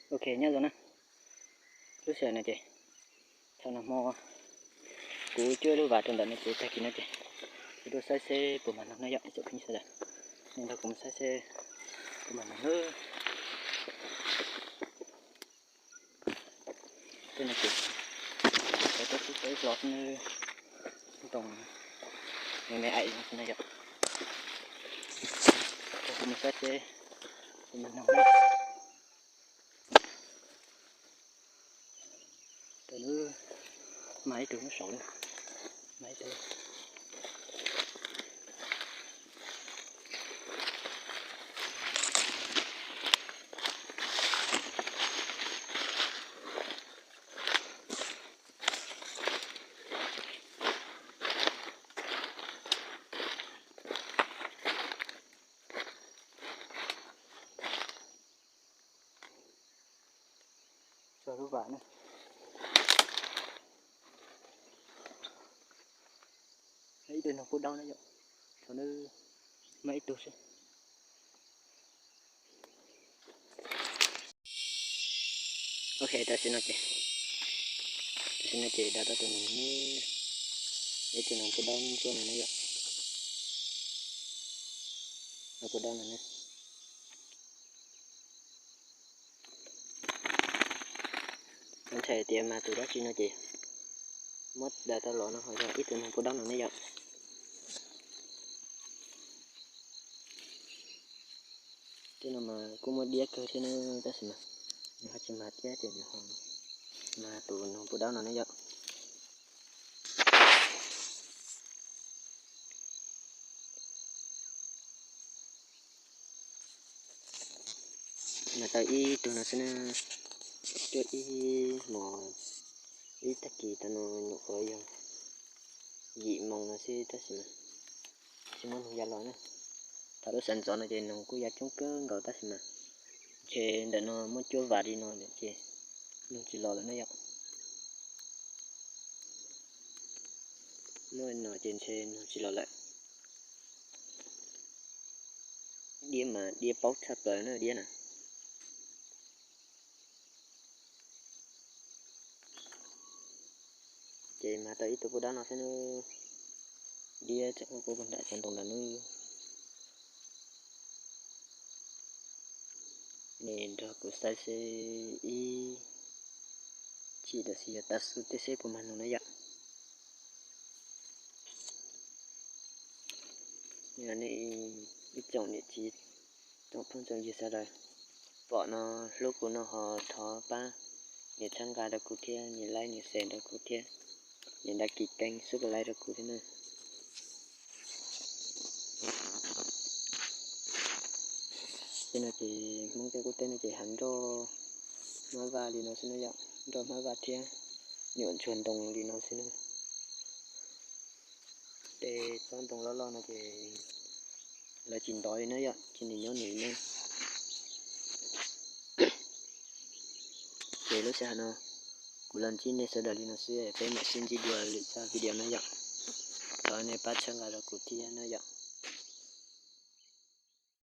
Ok, nyob zoo na. Lub sij hawm no ces thaum nag hmo kuv cuab lub vas rau ntawm no ces tag kis no ces kuv tuaj saib seb puas mag noog na yom, ib tsoom phooj ywg sawv daws. Nrog kuv mus saib seb puas mag noog na. Tej no ces cov tuaj xub xub hlo xwb, ntoo me me aim no xwb na yom. Nrog kuv mus saib seb puas mag noog na. Tau lub, mag ib tug lub saud na, mag ib tug. Txog lub vam na. Ib tug noog pub daub na yom. Thaum no mag ib tug xwb. Ok, tam sim no ces, tam sim no ces da tau tus noog, ib tug noog pub daub ntsuab no na yom. Noog pub daub no na. Ntshai tias mag tus dab tsi no ces muab da tau los no ho yog ib tug noog pub daub no ne yom. Tej no mas kuj muaj diab kawg thiab na, tab sis mas nws ho tsis mag thiab ces nws ho mag tus noog pub daub no ne yom. Mag tau ib tug no xwb na, cuab ib hmos, ib tag kis tau no nyuam qhuav yog yim moos no xwb tab sis mas tsis muaj noog ya los na. Thaum lub sawv ntxov no ces noog kuj ya coob kawg nkaus tab sis mas ntshe ntawm no muab cuab vam li no lawm ces noog tsis los lawm na yom. Muaj no ces ntshe noog tsis los lawm. Diab mas diab paub tshaj plaws na diab na. Ces mag tau ib tug pub dab no xwb nawb. Diab tseem quaj quaj nram cov ntoo ntawd nawb. Nej nrog kuv saib seb ib chim tam sim yog tav su tej seb puas mag noog na yom. Nej ib tsoom niam txiv, tsoom phooj tsoom ywg sawv daws pom no hlub kuv no ho thov pab nias txhawb nqa rau kuv thiab, nias like nias share rau kuv thiab, nias đăng ký kênh subscribe rau kuv thiab nawb. Tej no ces Hmoob tej qub teb no ces hav nroj hmab vaj li no xwb na yom, nroj hmab vaj thiab nyuam ntsuag ntoo li no xwb na. Tej tsob ntoo loj loj no ces lawv tsis ntov li na yom, cia nws nyob nws li na. Ces lub sij hawm no kuv los ntsib nej sawv daws li no xwb, peb mam sib ntsib dua lwm zaj video na yom. Thov nej pab txhawb nqa rau kuv thiab na yom.